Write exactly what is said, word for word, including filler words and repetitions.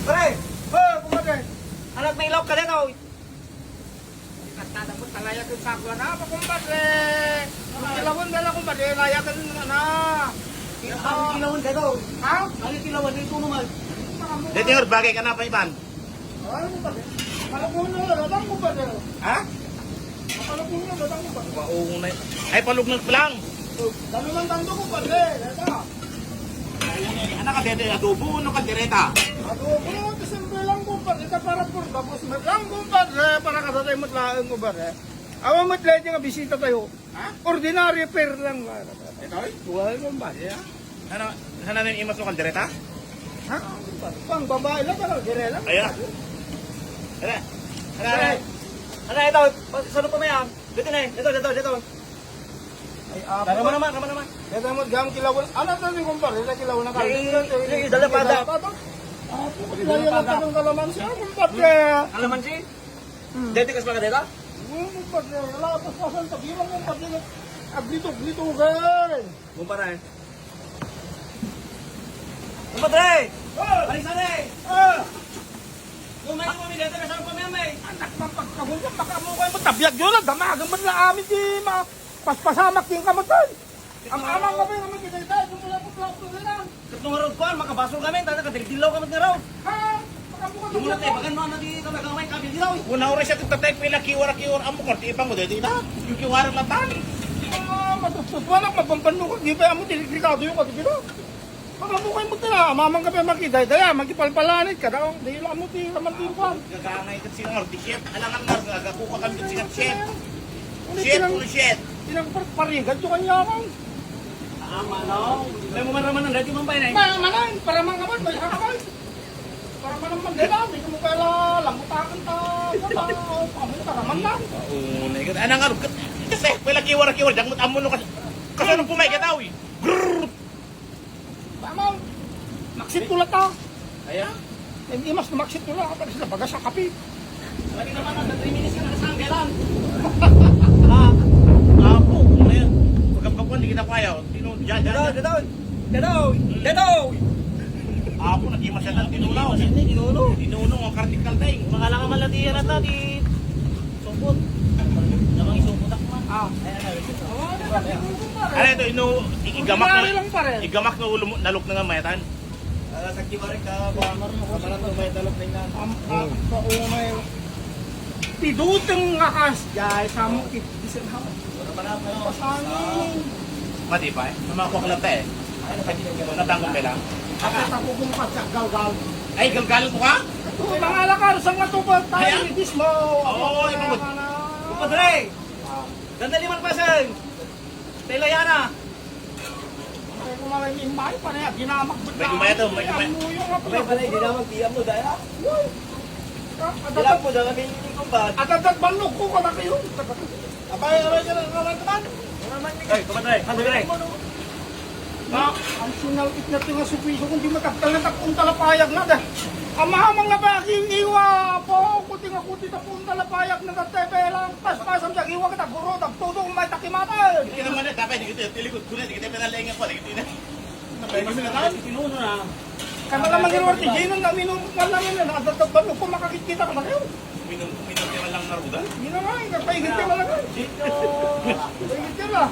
Pre! Oh, kumpadre! Anak, may ilawka dito! Ikatadamot talaga itong sakwa na, pa, kumpadre! Ang kilawon na lang, kumpadre, layagan na na! Ang kilawon dito! Ha? Ang kilawon dito naman! Dito nga, bagay ka na, Paipan. Ay, kumpadre. Malabon na lang, kumpadre! Ha? Malabon na lang, kumpadre! Maunay. Ay, palugnog lang! Dalo ng tando, kumpadre! Dito! Anak ka, dede, adobo, no, kaldereta? Adobo, siyempre lang, kumpadre, para for the boss mo lang, kumpadre, para kadatay mo lang, kumpadre. Awa mo, dede nga bisita tayo. Ha? Ordinary fare lang, kumpadre. Ito, eh? Wala, kumpadre. Yeah. Ano, ano na yung imas mo, kaldereta? Ha? Kumpadre. Pang babae lang, ano, dire lang. Ayan. Ano? Ano, ano? Ano, ito? Saan pa may ang? Dito na, eh. Ito, ito, ito. Ay, apo. Tara mo naman, tara mo naman. Kaya mo, gam kilawan. Ano to ni kumpare? Sa kilawan ng kalding. Eh, eh, dala pa, dala pa to. Apo, dala pa, dala. Kalamansi, ah, kumpare. Kalamansi? Hmm. Dati kas mga data? Hmm, kumpare. Wala, pas-pasan, tagilan mo, kumpare. Aglito-glito, gay. Kumpare. Kumpare! Ah! Alisan eh! Ah! Kung may mo, may data, kasama pa may. Anak, mapagkahulog, makamukay mo, tabiag yun, ang damagan mo na amin, di ma-, paspasamak yung kamatan. Ang amang kami, kami, kita, kita, yung pula, pula, pula, pula. Ket no ngarud kuan, makabasol kami, tana kadirdilaw kami ngarud. Ha? Makabuka. Yung mga tayo, bagan mo, ano, di talaga may kadirdilaw. Una oras siya, tatay, pila, kiwara, kiwara, amo, korte, ipang mo, dito, ita. Yung kiwara na tani. Ah, matutupalak, mapampanlukot, di pa, amo, delikado yung kadirdilaw. Makabuka yung magtala, mamang ka pa, makita, daya, magipalpalanit ka daw, di lang mo, di naman, di kuan. Gagangay ket singa, or di chef. Alangan nga, gagaku ka kami ket singa, chef. Chef, ulo chef. Tinang par-, parigat yung kanya akong. Ah, manong. May mo man ramanan, dati man pa yun eh. Ma-, manang, para man ka man, may ka man. Para man ang mandela, may ka mo pala, lamutakan ta, ta, ta, kamo, para man lang. Oo, na ikot. Anang arog ket, kasi, pala kiwar-kiwar, dagmut amo no kas-, kasano pumay ka tao eh. Grrrr! Tama. Maksit ko lang ta. Aya? Hindi mas maksit ko lang. Kapag sila bagas sa kape. Pwede naman na three minutes ka nakasanggalan. Ah, apo, ano yan? Pagkapkapuan, di kita payaw. Tino, dyan, dyan, Dadaw, dyan. Dadaw. Dadaw. Dadaw. Apo, naging masyadong tinulaw. Naging masyadong tinulaw. Tinulaw ang kartikal, tay. Mga langaman lang diyan ata, di Supot. Namang isupot ako, man. Ah. Ay, ano, isupot. Ano ito, inu-, i-, igamak na, Ordinary lang, pare. Igamak na ulo mo, nalok na nga mayatan. Ah, sa kibarik ka, ba, marunong ko sa may talok na yun. Am-, ah, sa umay. Piduteng nga kas, guys, amo, kit-, bisan ako. Wala pa na, pero Pasangin. Mati pa, eh. Mamakuha ka lang, te, eh. Natanggal ka lang. At ako kung patsakgal-gal. Ay, galgal mo ka? Oo, mga lakar, sa matupad tayo Ayan. Ni Bismo. Oo, Ayan, ito mo. Ano? Kumpadre! Ah. Ganda ni Marpasan! Tela yana! Ay, kumalay ni May, panay, ginamak. May kumaya to, may kumaya. Ang muyo nga May pala. Panay, ginamak, di mo, daya. Uy! Ah, Ginamak mo, dala, may kumbat. Adadat banlog ko, kana kayo. Abay, abay, abay, abay, abay. Ay, kumpadre, kumpadre. Na, ang sinalkit na tinga supiso, kung di matagtal na takong talapayag na, da. Amamang na ba, iwa, po, kuting ako, di takong talapayag na, da, tebe lang, paspasam sa iwa, kita, guro, tagtudo, may takimata. Hindi naman na, dapat, hindi kita, tilikod ko na, hindi kita pinalengan pa, hindi na. Napaibig na lang. Pinuno na. Kaya pala mangiruwar ti Gino, na minum-, na minum-, na minum-, na minum-, kung makakikita ka na kayo. Minum-, minum-, kaya lang naruda. Minum-, ay, kapaigit ka na lang, eh. Gino. Paigit ka na.